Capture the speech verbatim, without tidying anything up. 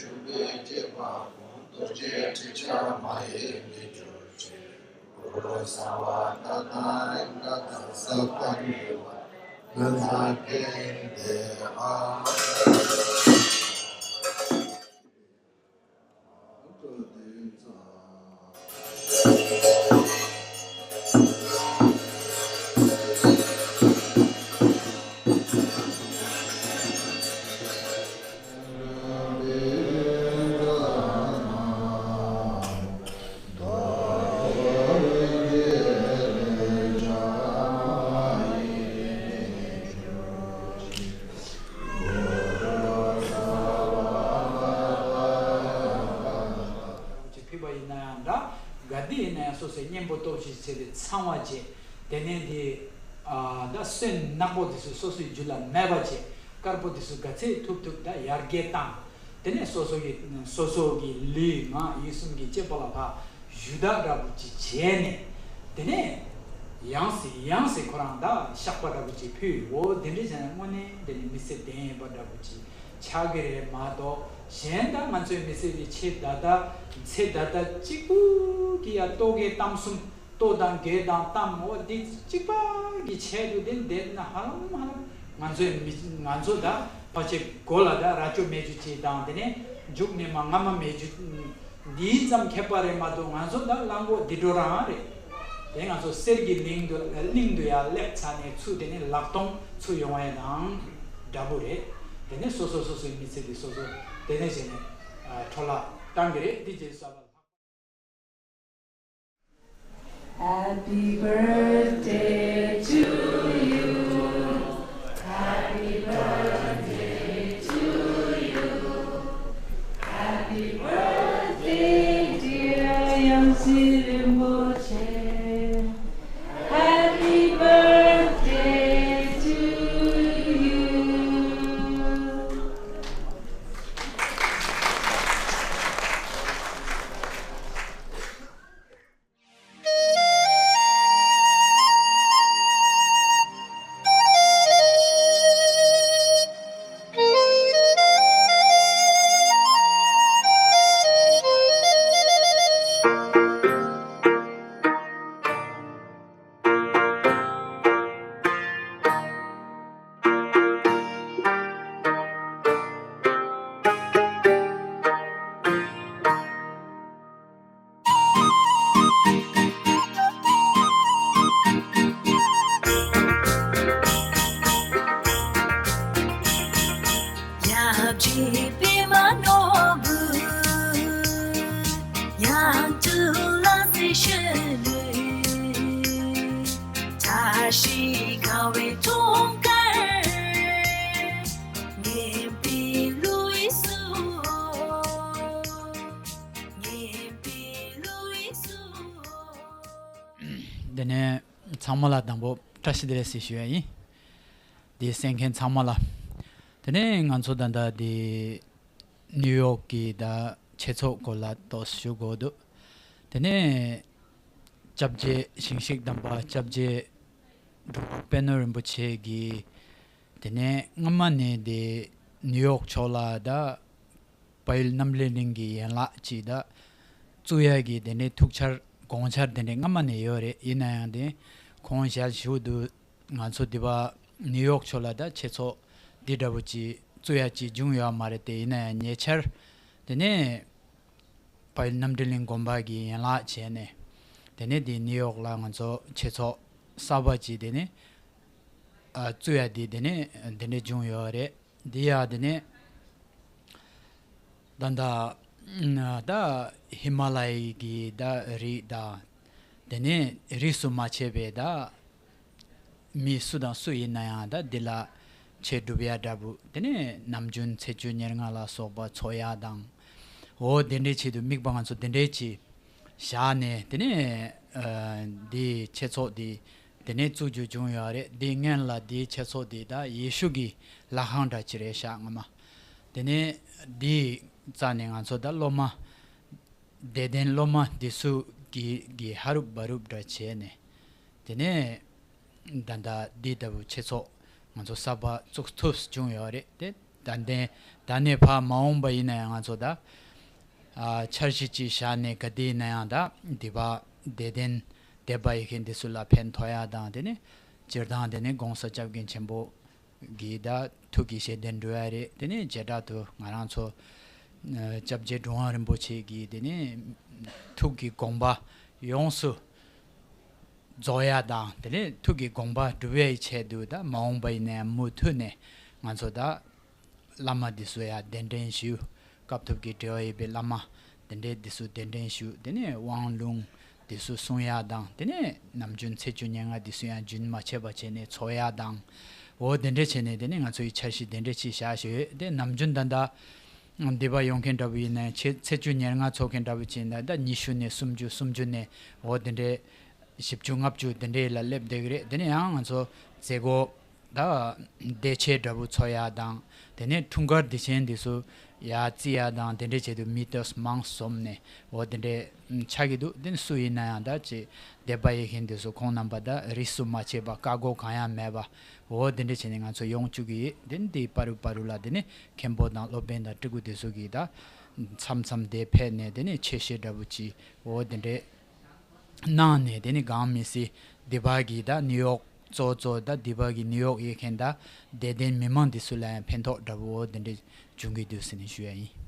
ཞུགས་པའི་སྐྱེས་པ་ཀུན་རྡོ་རྗེའི་ཁྲི་ཆ་མ་ཡིས་མི་འགྱུར་ཅིག་གུ་རུ་གསང་བ་བདག་དང་རིགས་ལྔ་དང་ཟབ་པ་ཉེ་བར་ལུས་ན་ཀུན་བདེ་ཨ། ཅིག་ཕུལ་བ་ཡིན་ན་ཡང་འདྲ། ག་དུས་ཡིན་ན་ཡང་སོ་སོའི་གཉེན་པོ་སྟོབས་ཤིག་བྱས་ཏེ་ཚང་བ་བྱས། དེ་ནས་དེ་ཨ་ད་སོན་ནག་པོ་དེ་ཚོ་སོ་སོའི་རྒྱུད་ལ་མེད་པ་བྱས། དཀར་པོ་དེ་ཚོ་ག་ཚད་ཐུབ་ཐུབ་ད་ཡར་རྒྱས་བཏང་། དེ་ནས་སོ་སོ་གི་སོ་སོ་གི་ལུས་ངག་ཡིད་གསུམ་གྱི་སྤྱོད་པ་ལ་ཕར་ཞུ་དག་འདྲ་པོ་ཅིག་བྱས་ནས། དེ་ནས་ཡང་སེ་ཡང་སེ་ཁོ་རང་ད་བཤགས་པ་འདྲ་པོ་ཅིག་ཕུལ། འོ་དེ་འདྲ་བྱས་ན་དངོས་གནས་དེ་ནི་མི་ཚེ་བདེན་ཡོད་པ་འདྲ་པོ་ཅིག་ཆགས་ཀྱི་རེད་མ་གཏོགས། གཞན་ད་ང་ཚོའི་མི་ཚེ་འདི་ཆེ་ད་ལྟ་ཚེ་ད་ལྟ་གཅིག་པུ་གི་ཡ་རྟོག་གེ་གཏམ་གསུམ། ལྟོ་དང་གོས་དང་གཏམ། འོ་འདི་གཅིག་པ་གི་ཆེད་དུ་དེ་བསྡད་ན་ཧ་ལམ་ཧ་ལམ་ང་ཚོའི་མི་ང་ཚོ་ད་ཕལ་ཆེར་མགོ་ལ་ད་རྭ་ཅོ་མེ་ཅོ་ཅིག་དང་། དེ་ནས་མཇུག་ནས་མ་རྔ་མ་མེ་ཅོ་འདི་ཙམ་ཁྱད་པར་རེད་མ་གཏོགས། ང་ཚོ་ད་གླང་གོག་འདི་འགྲོ་རང་རེད། དེ་ང་ཚོ་གསེར་གྱི་གླིང་དུ་གླིང་དུ་ཡར་སླེབས་ཚར་ནས་ཚུར་དེ་ནས་ལག་སྟོང་ཚུར་ཡོང་བ་ཡང་དང་འདྲ་པོ་རེད། དེ་ནས་སོ་སོ་སོ་སོའི་མི་ཚེ་འདི་སོ་སོ་དེ་ནས་བྱས་ནས་འཕྲོ་བརླག་བཏང་གི་རེད། འདི་རྗེས་སུ་གསོལ་བ། Happy birthday to you. Happy birthday to you. Happy birthday, dear Yangtze Rinpoche. Happy birthday to you. དེ་ནས་ཚང་མ་ལ་དང་པོ་བཀྲ་ཤིས་བདེ་ལེགས་ཞེས་ཞུ་ཡ་ཡིན། དེ་གསན་མཁན་ཚང་མ་ལ། དེ་ནས་ང་ཚོ་ད་ལྟ་དེ་ནིའུ་ཡོག་གི་ད་ཆོས་ཚོགས་སྐོར་ལ་ཏོག་ཞུ་དགོས་འདུག་དེ་ནས་སྐྱབས་རྗེ་ཞིང་གཤེགས་དམ་པ་སྐྱབས་རྗེ་འབྲུག་པ་པད་ནོར་རིན་པོ་ཆེ་གིས་དེ་ནས་སྔ་མ་ནས་དེ་ནིའུ་ཡོག་ཕྱོགས་ལ་ད་བལ་ཡུལ་རྣམ་གླིང་གླིང་གི་ཡན་ལག་ཅིག་ད་བཙུགས་ཡ་གི་དེ་འདྲའི་ཐུགས་འཆར་དགོངས་འཆར་དེ་འདྲའི་སྔ་མ་ནས་ཡོད་རེད། ཡིན་ན་ཡང་དེ་ཁོང་ཞལ་བཞུགས་དུས་ང་ཚོ་འདི་པ་ནིའུ་ཡོག་ཕྱོགས་ལ་ད་ཆོས་ཚོགས་འདི་འདྲ་བོ་ཅིག་བཙུགས་ཡ་ཅིག་བྱུང་ཡོད་མ་རེད་དེ། ཡིན་ན་ཡང་ཉེ་ཆར་དེ་ནས་བལ་ཡུལ་རྣམ་གྲོལ་གླིང་དགོན་པ་གི་ཡན་ལག་བྱས་ནས་དེ་ནས་དེ་ནིའུ་ཡོག་ལ་ང་ཚོ་ཆོས་ཚོགས་གསར་པ་ཅིག་དེ་ནས་ཨ་བཙུགས་ཡ་དེ་དེ་ནས་དེ་འདྲ་བྱུང་ཡོད་རེད། འདི་ཡ་དེ་ནས་ད་ད་ད་ཧི་མ་ལ་ཡའི་གི་ད་རི་དང་དེ་ནས་རིས་སུ་མ་ཆད་པའི་ད་མི་སུ་དང་སུ་ཡིན་ན་ཡང་ད་འདི་ལ་ཆོས་སྒྲུབ་ཡ་འདྲ་པོ། དེ་ནས་ནམ་རྒྱུན་ཚེས་བཅུ་ཉེར་ལྔ་ལ་སོགས་པ་འཚོགས་ཡ་དང་། འོ་དེ་འདྲའི་ཆེད་དུ་དམིགས་པ་ང་ཚོ་དེ་འདྲའི་ཅིག་བཞག་ནས་དེ་ནས་ཨ་འདི་ཆོས་ཚོགས་འདི་དེ་ནས་བཙུགས་རྒྱུ་བྱུང་ཡོད་རེད། འདི་སྔོན་ལ་འདི་ཆོས་ཚོགས་འདི་ད་ཡེ་ཤུ་གི་ལྷ་ཁང་འདྲ་ཅིག་རེད་ཤག་སྔ་མ། དེ་ནས་འདི་རྩ་ནས་ང་ཚོ་ད་སློབ་མ་དད་ལྡན་སློབ་མ་འདི་ཚོ་གི་གི་ཧ་རུབ་བ་རུབ་འདྲ་བྱས་ནས་དེ་ནས་ད་ད་འདི་ལྟ་བུ་ཆོས་ཚོགས་ང་ཚོ་གསར་པ་བཙུགས་ཐུབ་བྱུང་ཡོད་རེད་དེ། ད་ལྟའི་ད་ནས་ཕར་མ་འོངས་པ་ཡིན་ན་ཡང་ང་ཚོ་ད་ཨ་འཆར་གཞི་ཅིག་བཞག་ནས་ག་དུས་ཡིན་ན་ཡང་ད་འདི་པ་དད་ལྡན་དད་པ་ཡོད་མཁན་འདི་ཚོ་ལ་ཕན་ཐོགས་ཡ་དང་། དེ་ནས་སྤྱིར་བཏང་དེ་ནས་༸གོང་ས་སྐྱབས་མགོན་ཆེན་པོ་གི་ད་ཐུགས་ཀྱི་བཞེད་དོན་འགྲུབ་ཡ་རེད། དེ་ནས་བྱེ་བྲག་ཏུ་ང་རང་ཚོ་ཨ་སྐྱབས་རྗེ་གྲུབ་དབང་རིན་པོ་ཆེ་གི་དེ་ནས་ཐུགས་ཀྱི་དགོངས་པ་ཡོངས་སུ་རྫོགས་ཡ་དང་། དེ་ནས་ཐུགས་ཀྱི་དགོངས་པ་འགྲུབ་ཡའི་ཆེད་དུ་ད་མ་འོངས་པ་ཡིན་ན་ཡང་མུ་མཐུད་ནས་ང་ཚོ་ད་བླ་མ་འདི་ཚོ་ཡ་གདན་འདྲེན་ཞུ། སྐབས་ཐོབ་ཀྱི་འབྲེལ་བ་ཡོད་པའི་བླ་མ་དེ་འདྲའི་འདི་ཚོ་གདན་འདྲེན་ཞུ། དེ་ནས་དབང་ལུང་འདི་ཚོ་གསུང་ཡ་དང་། དེ་ནས་ནམ་རྒྱུན་ཚེས་བཅུ་ཉེར་ལྔ་འདི་ཚོ་ཡང་རྒྱུན་མ་ཆད་པ་བྱས་ནས་འཚོགས་ཡ་དང་། འོ་དེ་འདྲ་བྱས་ནས་དེ་ནས་ང་ཚོ་ཡི་འཆར་གཞི་དེ་འདྲ་ཅིག་བཞག་བཞག་ཡོད། དེ་ནམ་རྒྱུན་ད་ལྟ་འདི་པ་ཡོང་མཁན་འདྲ་པོ་ཡིན་ན་ཡང་ཚེས་ཚེས་བཅུ་ཉེར་ལྔ་ཚོགས་མཁན་འདྲ་པོ་ཅིག་ཡིན་ན་ད་ཉི་ཤུ་ནས་སུམ་ཅུ། སུམ་ཅུ་ནས་འོ་དེ་འདྲའི་བཞི་བཅུ་ལྔ་བཅུ་དེ་འདྲའི་ལ་སླེབས་བསྡད་ཀྱི་རེད། དེ་ནས་ཡང་ང་ཚོ་མཛད་སྒོ་ད་བདེ་ཆེན་འདྲ་པོ་འཚོགས་ཡ་དང་། དེ་ནས་འཁྲུངས་སྐར་དུས་ཆེན་འདི་ཚོ་ཡར་བརྩི་ཡ་དང་། དེ་འདྲའི་ཆེད་དུ་མི་ཏོག་མང་འཛོམས་ནས་འོ་དེ་འདྲའི་ཆགས་ཀྱི་འདུག་དེ་ནས་སུ་ཡིན་ན་ཡང་ད་ཅིག་དད་པ་ཡོད་མཁན་འདི་ཚོ་ཁོང་རྣམ་པ་ད་རིས་སུ་མ་ཆད་པ་བཀག་འགོག་གང་ཡང་མེད་པ་འོ་དེ་འདྲ་བྱས་ནས་ང་ཚོ་ཡོང་བཅུག་གི་ཡོད། དེ་ནས་དེའི་བར་དུ་བར་དུ་ལ་དེ་ནས་མཁན་པོ་དང་སློབ་དཔོན་དང་སྤྲུལ་སྐུ་དེ་ཚོ་གིས་ད་མཚམས་མཚམས་དེ་ཕེབས་ནས་དེ་ནས་ཆོས་བཤད་འདྲ་པོ་ཅིག་འོ་དེ་འདྲའི་གནང་ནས། དེ་ནས་གང་མི་སྲིད་འདི་པ་གི་ད་ནིའུ་ཡོག་གཙོ་གཙོ་ད་འདི་པ་གི་ནིའུ་ཡོག་ཡོད་མཁན་ད་དད་ལྡན་མི་མང་འདི་ཚོ་ལ་ཡང་ཕན་ཐོགས་འདྲ་པོ་འོ་དེ་འདྲ་བྱུང་གི་འདུག་ཟེར་ནས་ཞུ་ཡ་ཡིན།